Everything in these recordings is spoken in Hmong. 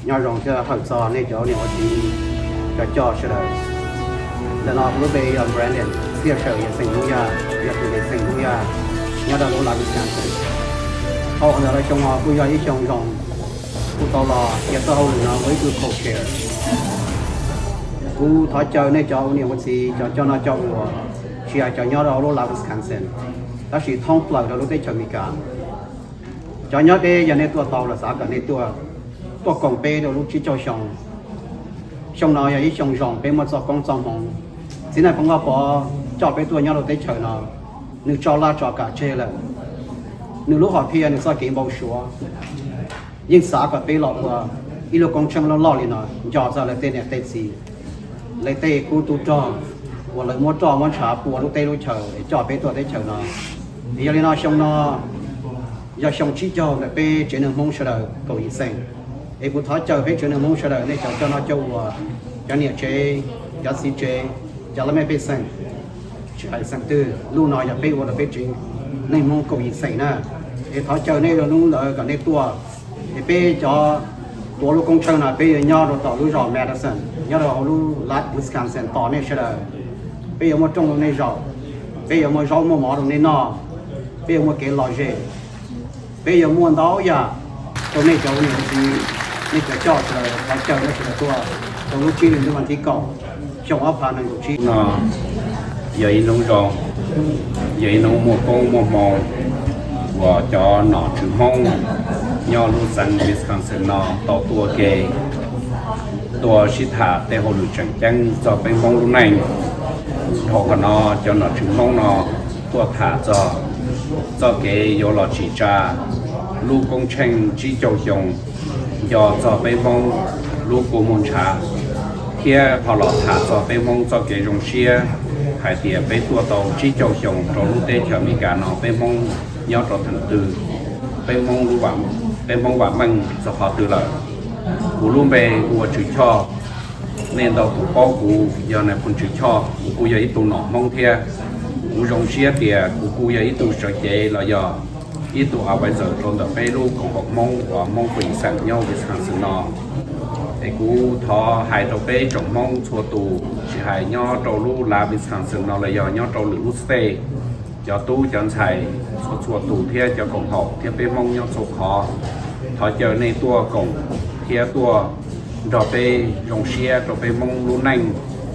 Nyob zoo thiab hawm txog nej cov niam ua txiv cov coj sawv daws. Ntawm no kuv lub npe yog Brandon Txhiaj Sawm, yog xeem Hmoob Yaj, yog tus niam xeem Hmoob Yaj nyob rau lub lab Wisconsin. Dhau qhov ntawd los xyoo no kuj yog ib xyoo zoo, kuv tau los cia txoj hauj lwm no ua ib tug co-chair. Kuv thov caw nej cov ua niam ua txiv, cov coj noj coj ua, tsis hais cov nyob rau hauv lub lab Wisconsin, tab sis thoob plaws rau lub teb chaws Amelikas. Cov nyob deb yog nej tuaj tau los xav kom nej tuaj, tuaj koom peb rau lub tsib caug xyoo. Xyoo no yog ib xyoo zoo, peb muaj txoj koob txoj hmoov. Txiv Nais Phoo Vaj Pov coj peb tuaj nyob rau teb chaws no, nws tso laj tso kam tseg lawm. Nws lub hom phiaj, nws txoj kev npau suav yeej xav kom peb los ua ib lub koob tsheej loj loj li no, nco txog lawv tej niam tej txiv, lawv tej tub tub rog uas lawv muab roj muab ntshav pua lub teb lub chaws es coj peb tuaj teb chaws no. Es yog li no xyoo no yog xyoo tsib caug ntawm peb tsev neeg Hmoob sawv daws kaum yim xeem. Es kuv thov caw peb tsev neeg Hmoob sawv daws, nej cov coj noj coj ua, cov niam tsev, cov txiv tsev, cov laj mej pej xeem, tsis hais xeem twg, lub no yog peb ua rau peb tsev neeg Hmoob kaum yim xeem na. Es thov caw nej rau hnub ntawd kom nej tuaj. Es peb cov tuav lub koob tsheej no peb yuav nyob rau tom lub zos Madison, nyob rau hauv lub lab Wisconsin tos nej sawv daws. Peb yuav muaj rooj rau nej zaum, peb yuav muaj zaub muaj mov rau nej noj, peb yuav muaj kev lom zem, peb yuav muaj ntau yam rau nej cov ua niam ua txiv, nej cov coj sawv daws, thov caw nej sawv daws tuaj rau lub tsib hlis ntuj vas thib kaum, xyoo ob phav nees nkaum tsib no. Yog ib hnub zoo, yog ib hnub muaj koob muaj hmoov uas cov nom tswv Hmoob nyob lub xeev Wisconsin no tau tuaj ke, tuaj sib tham tej hauj lwm tseem ceeb txog peb Hmoob lub neej. Dhau qhov no cov nom tswv Hmoob no tuaj tham txog txoj kev yuav los tsim tsa lub koob tsheej tsib caug xyoo, nco txog peb Hmoob lub kua muag ntshav, thiab ho los tham txog peb Hmoob txoj kev zoo siab hais tias peb tuaj tau tsib caug xyoo rau lub teb chaws Amelikas no, peb Hmoob nyob rau theem twg, peb Hmoob lub, peb Hmoob vam meej txog qhov twg lawm. Kuv lub npe hu ua Tswv Choj. Nej ntau tus paub kuv yog Nais Phoo Tswv Choj, kuv kuj yog ib tug nom Hmoob thiab. Kuv zoo siab tias kuv kuj yog ib tug sawv cev los yog ib tug advisor rau ntawm peb lub koom haum Hmoob uas Hmoob Phoenix xeem nyob Wisconsin no. Es kuv thov hais rau peb tsoom Hmoob txhua tus, tsis hais nyob rau lub lab Wisconsin no los yog nyob rau lwm lub state, cov tub cov ntxhais txhua txhua tus thiab cov koom haum thiab peb Hmoob nyob txhua qhov, thov caw nej tuaj koom thiab tuaj nrog peb zoo siab rau peb Hmoob lub neej,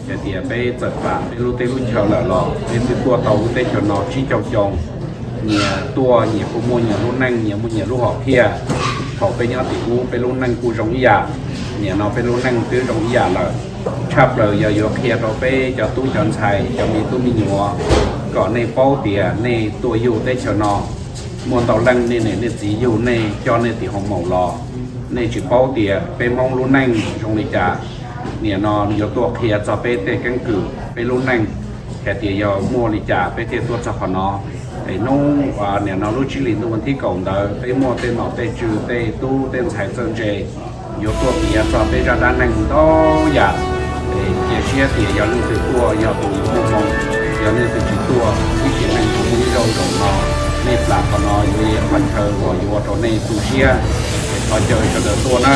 hais tias peb txawm plam peb lub teb lub chaw lawm los peb twb tuaj tau lub teb chaws no tsib caug xyoo. Nyias tuaj nyias kuj muaj nyias lub neej, nyias muaj nyias lub hom phiaj. Thaum peb nyob tim ub peb lub neej kuj zoo ib yam, nim no peb lub neej twb zoo ib yam lawm. Tshaj plaws yog yuav qhia rau peb cov tub cov ntxhais, cov me tub me nyuam, kom nej paub tias nej tuaj yug teb chaws no muaj ntau leej nej niam nej txiv yug nej coj nej tim hoo maum los, nej tsis paub tias peb Hmoob lub neej zoo li cas. Nim no yuav tuaj qhia txog peb tej keeb kwm peb lub neej, hais tias yog muaj li cas peb thiaj tuaj txog qhov no. Es hnub nim no lub tsib hlis ntuj vas thib kaum ntawd peb muaj tej nom tej tswv tej tub tej ntxhais txawj ntse yuav tuaj piav txog peb zaj dab neeg ntau yam. Es cia siab tias yog leej twg tuaj yog tus yuav muaj hmoo, yog leej twg tsis tuaj ib tsev neeg kuv muaj ib zaug zaum no, nej plam qhov no yuav yog qhov chaw uas yuav ua rau nej tu siab. Es thov caw sawv daws tuaj na.